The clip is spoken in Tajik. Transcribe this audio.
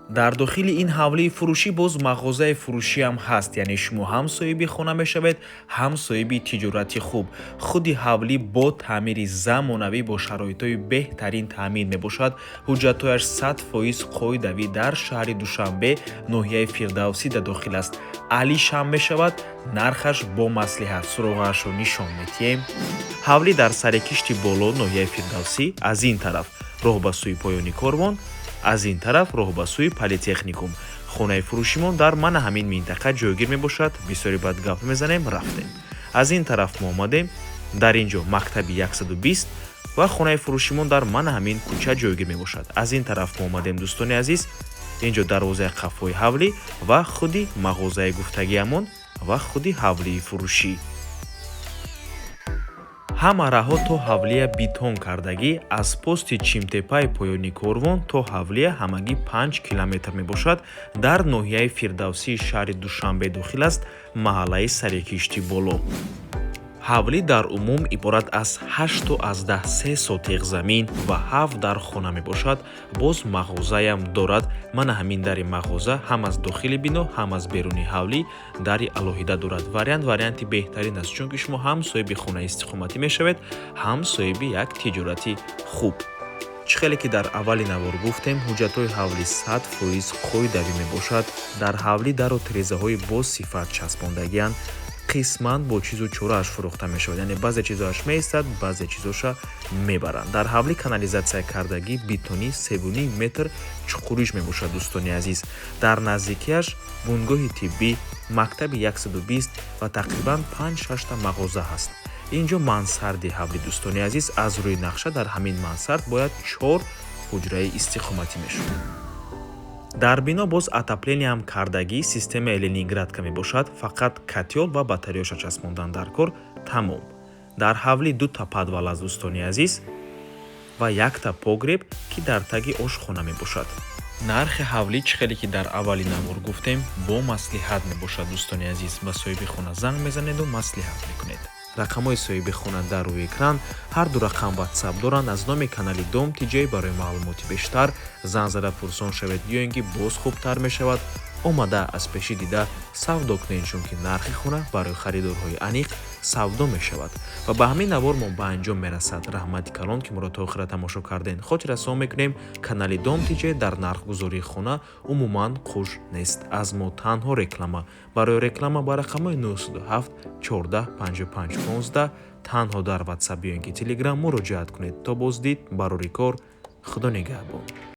Дар дохили ин ҳавлии фурӯшӣ боз мағозаи фурӯшиам ҳаст, яъне шумо ҳам соҳиби хона мешавед, ҳам соҳиби тиҷорати хуб. Худи ҳавлӣ бо таъмири замонавӣ, бо шароитҳои беҳтарин таъмин мебошад. Ҳуҷҷатҳояш 100% қоидавӣ. Дар шаҳри Душанбе, ноҳияи Фирдавсӣ да дохил аст. Алишам мешавад, нархаш бо маслиҳат. Суроғаашро нишон медиҳем. Ҳавлӣ дар Сарекишти Боло, ноҳияи Фирдавсӣ. Аз ин тараф роҳ ба сӯи Поёни Корвон, аз ин тараф роҳ ба сӯи Политехникум. Хонаи фурӯшимон дар мана ҳамин минтақа ҷойгир мебошад. Бисёри баъд гап мезанем, рафтем. Аз ин тараф мо омадем, дар ин ҷо мактаби 120 ва хонаи фурӯшимон дар мана ҳамин кӯча ҷойгир мебошад. Аз ин тараф мо омадем, дӯстони азиз, ин ҷо дарвозаи қафои ҳавлӣ ва худи мағозаи гуфтагиамон ва худи ҳавлии фурӯшӣ. Ҳама раҳҳо то ҳавлия бетон кардагӣ. Аз пости Чимтепаи Поёни Корвон то ҳавлия ҳамагӣ 5 километр мебошад. Дар ноҳияи Фирдавсии шаҳри Душанбе дохил аст, маҳаллаи Сарекишти Боло. Ҳавлӣ дар умум иборат аз 8,3 сотиқ замин ва ҳафт дар хона мебошад. Боз мағозаям дорад. Мана ҳамин дари мағоза, ҳам аз дохили бино, ҳам аз беруни ҳавлӣ дари алоҳида дорад. Вариант варианти беҳтарин аст, чунки шумо ҳам соҳиби хонаи истиқоматӣ мешавед, ҳам соҳиби як тиҷорати хуб. Чӣ хеле ки дар аввали навор гуфтем, ҳуҷҷатҳои ҳавлӣ 100% қоидавӣ мебошад. Дар ҳавлӣ дару тирезаҳои босифат часпондагианд. Қисман бо чизу чорааш фурӯхта мешавад, яъне баъзе чизоаш меистад, баъзе чизоша мебаранд. Дар ҳавлӣ канализатсия кардагӣ, бетонӣ, 3,5 метр чуқуриш мебошад. Дӯстони азиз, дар наздикиаш бунгоҳи тиббӣ, мактаби 120 ва тақрибан панҷ-шашта мағоза ҳаст. Ин ҷо мансарди ҳавлӣ, дӯстони азиз. Аз рӯи нақша дар ҳамин мансард бояд чор ҳуҷраи истиқоматӣ мешуд. Дар бино боз отопление ам кардагӣ, системаи ленинградка мебошад, фақат котёл ва батареяша часпондан дар кор, тамом. Дар ҳавлӣ дута подвал аст, дӯстони азиз, ва якта погреб, ки дар таги ошхона мебошад. Нархи ҳавлӣ, чӣ хеле ки дар аввали навор гуфтем, бо маслиҳат мебошад. Дӯстони азиз, ба соҳиби хона занг мезанеду маслиҳат мекунед. Рақамҳои соҳиби хона дар рӯи экран, ҳар ду рақам Ватсап доранд. Аз номи канали Дом Тиҷай барои маълумоти бештар занг зада пурсон шавед ё ин ки боз хубтар мешавад, омада аз пешӣ дида савдо кунед, чунки нархи хона барои харидорҳои аниқ савдо мешавад. Ва ба ҳамин навор мо ба анҷом мерасад. Раҳмати калон, ки моро то охира тамошо кардем. Хотиррасон мекунем, канали Дом Тиҷай дар нархгузории хона умуман қуш нест. Аз мо танҳо реклама. Барои реклама ба рақамҳои 907 14 55 15 танҳо дар Ватсап ё ин ки Телеграм муроҷиат кунед. То боздид, барори кор, Худо нигаҳбон.